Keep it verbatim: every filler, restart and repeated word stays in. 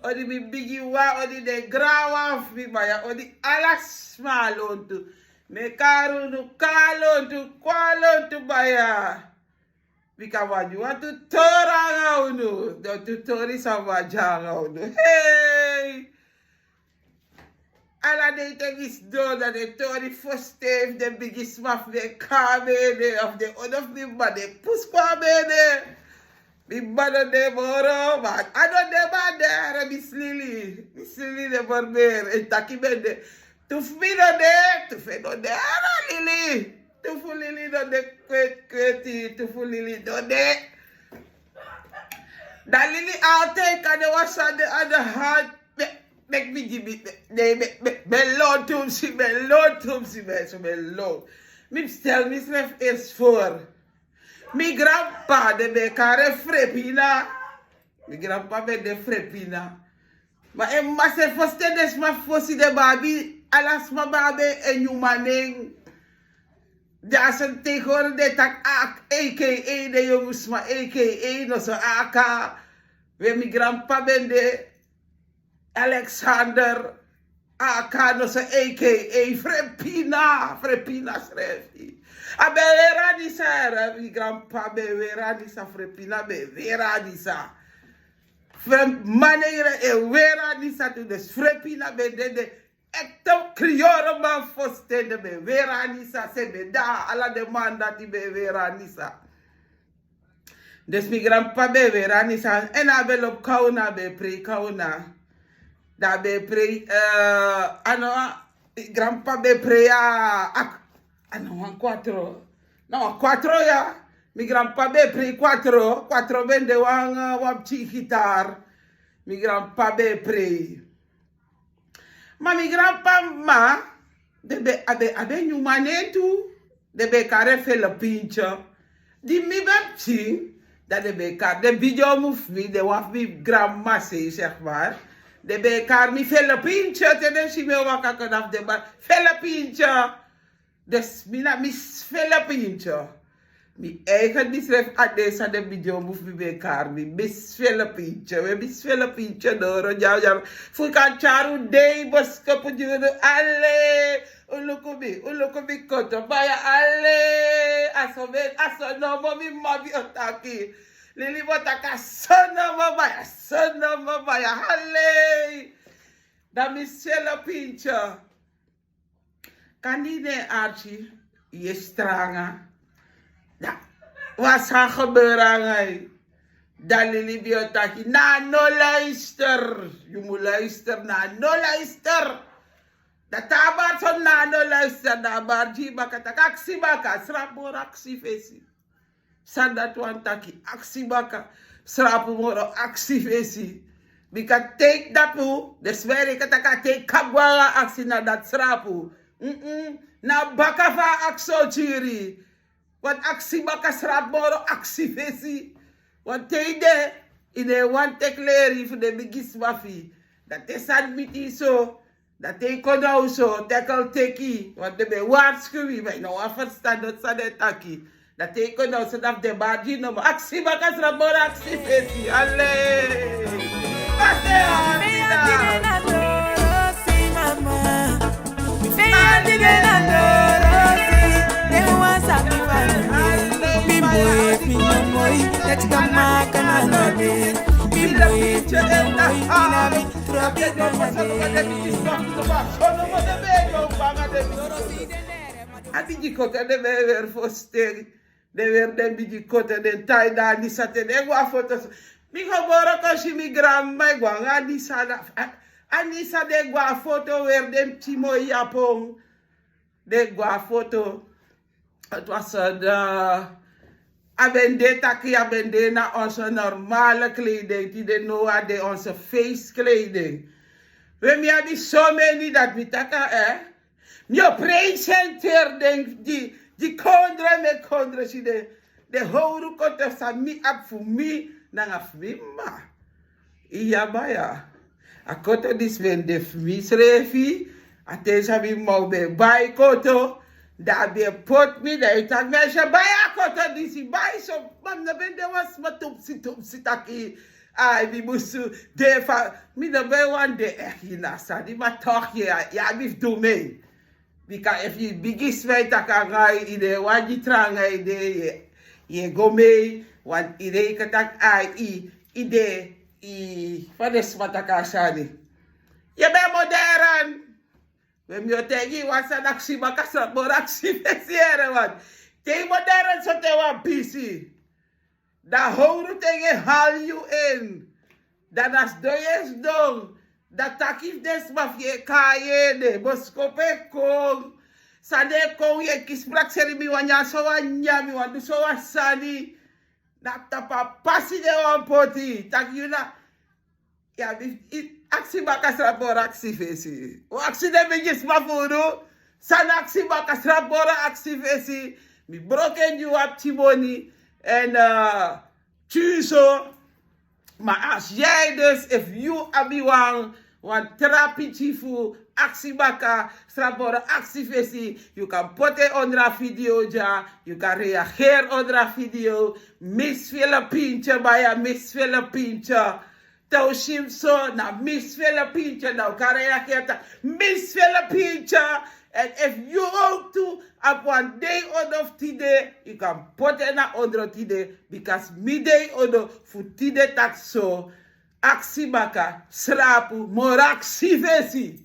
Odi mi bigi wan, odi den gran wan fu mi baya, odi ala sma lontu. Mi e kari unu kon a lontu, kon a lontu baya. Bika mi wani du wan tu tori nanga unu. Den tu tori san mi wani du nanga unu. Hei! Ala dei te mi sidon, dan den tori fosten fu den bigisma fu mi e kon na mi ede, of den odo fu mi mma den e pusu kon na mi ede. Mi mma no de moro, ma a no de, ma a de, a de Miss Lili. Miss Lili de moro, mi e taki mi ede. Tu fu mi no de, tu fu en no de, a no Lili. Tu fu Lili no de kweti kweti, tu fu Lili no de. Dan Lili altijd kan de wan sani de aan de hand. Meki mi gi mi, mi, mi, mi, mi e lontu fu mi, mi e lontu fu mi, so mi e lontu. Mi stel misrefi eerst voor. Mi granp'pa, den ben e kari en Frepina. Mi granp'pa ben de Frepina. Ma en mma srefi, fosten den sma fosi, den ben abi, ala sma ben abi en nyun man nen. Den a so tegenwoordig den e taki A K, A K A, den yongu sma A K A, noso A K. We mi granp'pa ben de Alexander, A K, noso A K A, Frepina, Frepina srefi. A ben weri anisa, mi granp'pa ben weri anisa, Frepina ben weri anisa. Fre-, manengre e weri anisa tu, dus Frepina ben de, den echte Kriyoru man fosten, den ben weri anisa, se ben de, ala den man dati ben weri anisa. Dus mi granp'pa ben weri anisa, èn a ben lobi kawna, a ben e prei kawna. Dan a ben e prei, eh, a no, granp'pa ben e prei a, a, a no wan kwatro. Na wan kwatro ya. Mi granp'pa ben e prei kwatro. Kwatro ben de wan, eh, wan pikin gitaar. Mi granp'pa ben e prei. Ma mi granp'pa mma, den ben, a ben, a ben nyun man nen tu, den ben e kari en Felipintye. Di mi ben pikin, dan den ben e kari den bigi omu fu mi, den wan fu mi granmama sei, zeg maar. Den ben e kari mi Felipintye, te den si mi e waka kon na fu den bari, Felipintye. Dus mi na Miss Felipintye. Mi eigen misrefi, a de san den bigi omu fu mi ben e kari mi, Miss Felipintye. We Miss Felipintye doro, dyaw, dyaw. Fu kan tyari un dei boskopu gi unu, ale. Un luku mi, un luku mi koto baya, ale. A so mi, a so nomo mi mma ben o taki. Lili ben o taki a so nomo baya, a so nomo baya, ale. Dan Miss Felipintye. Kan di ne arki, yu e stranga. Dan, wat sa gebeuren nanga yu? Dan Lili ben o taki, na no luister. Yu mu luister, na no luister. Dan te a bari so, na no luister, dan a bari gi baka taki aksi baka, srapu moro aksi fesi. San dati wani taki, aksi baka, srapu moro aksi fesi. Bika te yu tapu, den sma e denki taki a te yu kaba go nanga aksi na dati srapu. Mm-mm. Na baka fu a aksi o kiri. Want aksi baka, srapu moro aksi fesi. Want te yu de, yu no e wani teki leri fu den bigisma fu yu. Dan te sani miti yu so, dan te yu kon na oso, teki, teki, want den ben e waarschuw yu, ma yu no wani ferstan dati san den e taki. Dan te yu kon na oso, dan fu den bari gi nomo. Aksi baka, srapu moro aksi fesi, ale. Pase, ale. A bigi koto den ben e weri fosten. Den weri den bigi koto, den tai dan Anisa te den e go a foto. Mi gebore kon si mi granmama e go nanga Anisa na, a, Anisa den e go a foto, weri den pikin moi yapon. Den e go a foto. Het was een, eh, a ben de taki, a ben de na onze normale kleding. Tide now a de onze feestkleding. We mi abi so many dati mi taki, eh. Mi o presenteri den, di, di kondre, mi e kondre si den, den howru koto san mi abi fu mi, nanga fu mi mma. Iya baya. A koto disi ben de fu mi srefi. A ten san mi mma o ben bai koto. Dan a ben poti mi, dan yu taki mi e si bai a koto disi, bai so, ma mi no ben de wan sma tupsi tupsi taki. Ai, mi musu de fa, mi no ben wani de eki na sani, ma toch ye, ye abi fu du mi. Bika efu yu bigin sma e taki nanga yu, yu no e wani gi tranga ede, yu e go mei, want yu e kan taki ai, yu, yu de, yu, fa den sma taki a sani. Yu ben modern. We mi o taigi yu wan sani, aksi baka srapu moro aksi fesi, yere wan. Te yu modern so te wan pisi. Dan howru te yu e hali yu en. Dan na sidon yu e sidon. Dan taki fu den sma fu yu e kai ede, boskopu e kon. San den e kon, yu e kisi prakseri, mi wani nyan so wan nyan, mi wani du so wan sani. Na tapu a pasi den wani poti. Taki yu na Ya, mi, i, aksi baka srapu moro aksi fesi. O aksi den bigisma fu unu, san aksi baka srapu moro aksi fesi. Mi broko en gi wan pikin moni. En, eh, tyuso. Ma als jij dus, efu yu abi wan, wan tra pikin fu aksi baka srapu moro aksi fesi, yu kan poti en onder a video dya, yu kan reageri onder a video. Miss Philippine, baya, Miss Philippine. Te un si mi so, na Miss Philippine, na un kan reageri taki Miss Philippine. En efu yu ook tu abi wan dei odo fu tide, yu kan poti en na ondro tide, because mi dei odo fu tide taki so, aksi baka srapu moro aksi fesi.